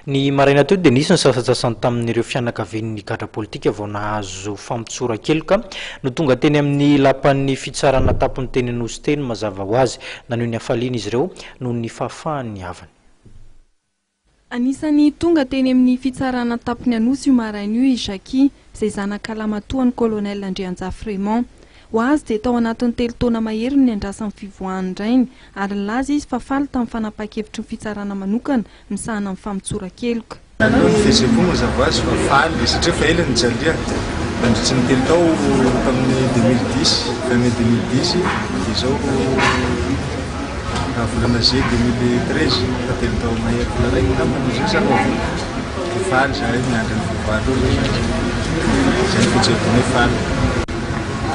Ny maraina teo dia nisy ny sasantsasany tamin'ireo fianakavian'ny gadra politika vao nahazo famotsoran-keloka no tonga teny amin'ny lapan'ny fitsarana tampony teny Anosy teny mazava ho azy. Naneho ny hafaliany izy ireo noho ny fahafahan'ny havany. Anisan'ny tonga teny amin'ny fitsarana tampony Anosy io maraina io i Jackie, izay zanaka lamatoan'ny Colonel Andrianjafy Raymond. Ho azy dia tao anatin'ny telo taona mahery no niandrasany fivoahan'ny rainy ary nilaza izy fa faly tamin'ny fanapahan-kevitry ny fitsarana manokana misahana ny famotsoran-keloka. Aloha ny fihetseham-po mazava ho azy fa faly satria efa ela nijaliana nandritry ny telo tao tamin'ny 2010, fin mai 2010 dia izao volana juillet 2013 efa telo tao mahery vola raiky angamba no izay sa roa volana dia faly zahay miandry ny fivoahan-dreo zao zany izay ny fihetseham-ponay faly.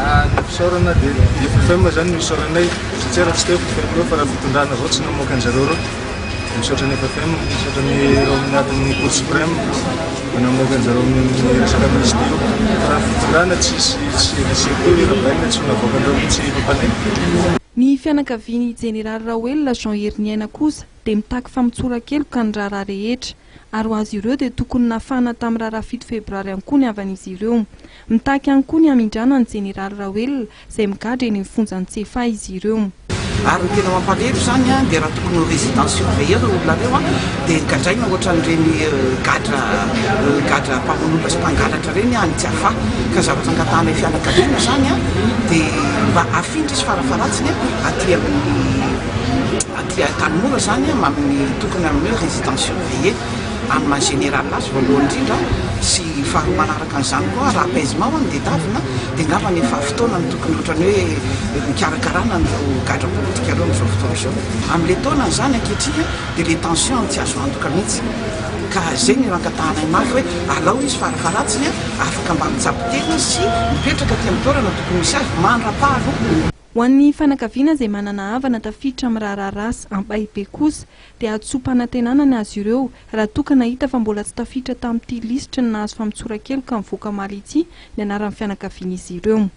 Ny fisaorana dia ny FFM zany no isaoranay satria raha tsy teo FFM eo fa raha fitondrana avao tsy namoaka an-jareo reo. Misaotra ny FFM, misaotra ny ireo amin'ny atin'ny Cour Suprême namoaka an'zareo amin'ny resaka amnistie io. Fa raha fitondrana tsisy tsy récépissé io Rabaina tsy ho navoakandreo mihitsy mpampaneno. Ny fianakavian'i Jeneraly Raoelina Jean Heriniaina kosa dia mitaky famotsoran-keloka ny raharaha rehetra ary ho azy ireo dia tokony nafahana tamin'ny raharaha fito febroary ihany koa ny havan'izy ireo. Mitaky ihany koa ny hamindrana ny Jeneraly Raoelina izay migadra eny amin'ny fonjan'i Tsiafahy izy ireo. Ary ny tena mampalahelo izany dia raha tokony ho résidence surveillée ireo olona ireo dia gadraina ohatran'ireny gadra gadra mpamono olona sy mpangalatra ireny any Tsiafahy. Ka ny zavatra angatahanay fianakaviana izany dia mba afindra izy farafaharatsiny aty amin'ny aty Antanimora izany amin'ny tokony amin'ny hoe résidence surveillée. Amin'ny maha général azy voalohany indrindra sy faharoa manaraka an'izany koa raha apaisement hono dia davina dia angambany efa fotoana no tokony ohatrany hoe hikarakarana an'ireo gadra politika ireo amin'izao fotoana izao. Amin'ilay taonany izany ankehitriny dia ilay tension tsy azo antoka mihitsy ka izay no angatahanay mafy hoe alao izy farafaharatsiny afaka mba mitsabo tena sy mipetraka aty amin'ny toerana tokony misy azy mandra-paha aloha. Ho an'ny fanakaviana izay manana havana tafiditra amin'ny raharaha Ras Ampahibe kosa dia hadisoam-panantenana ny azy ireo raha toa ka nahita fa mbola tsy tafiditra tamin'ity lisitry ny nahazo famotsoran-keloka nivoaka omaly ity ny anaran'ny fianakavian'izy ireo.